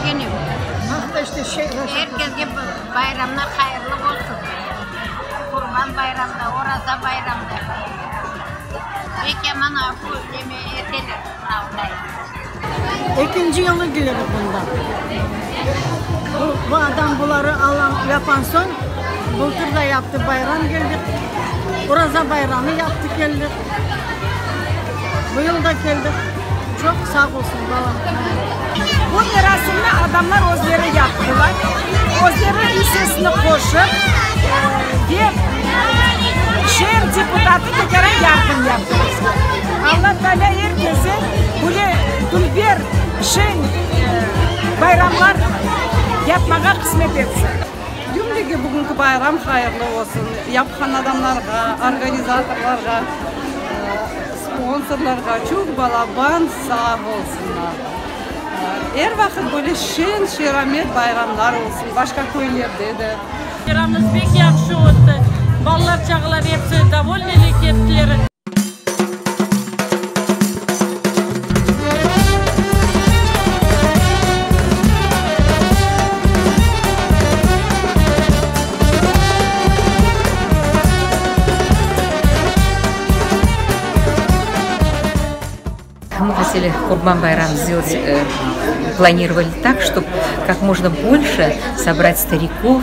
Begenem. Er kesge bayramlar hayırlı olsun. Qurban bayram da, Oraza bayram da. Pek yaman afu neme eteler mınavday. Ekinci yılı kelirik mında. Bu adam buları alan, yapan soñ, bıltır da yaptı bayram keldik. Oraza bayramı yaptı keldik. Bu yıl da keldik. Çoq sağ olsun balam. Bu merasimni adamlar özleri yaptılar, özleri issesini qoşıp ve şeer deputatı tekrar yardım yaptı bizge. Alla Taalâ er kese böyle dülber, şeñ bayramlar yapmağa qısmet etsin. Cümlege bugünki bayram hayırlı olsun, yapqan adamlarğa, organizatorlarğa, sponsorlarğa çoq balaban sağ olsunlar. Er vaqıt böyle şeñ-şeramet bayramlar olsun, başqa köylerde de. Bayramımız pek yahşı ötti. Balalar, çağalar episi dovolnıy kettiler. Мы хотели Курбан-Байрам сделать, э, планировали так, чтобы как можно больше собрать стариков,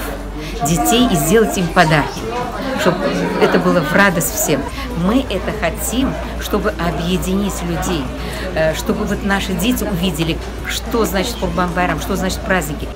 детей и сделать им подарки, чтобы это было в радость всем. Мы это хотим, чтобы объединить людей, э, чтобы вот наши дети увидели, что значит Курбан-Байрам, что значит праздники.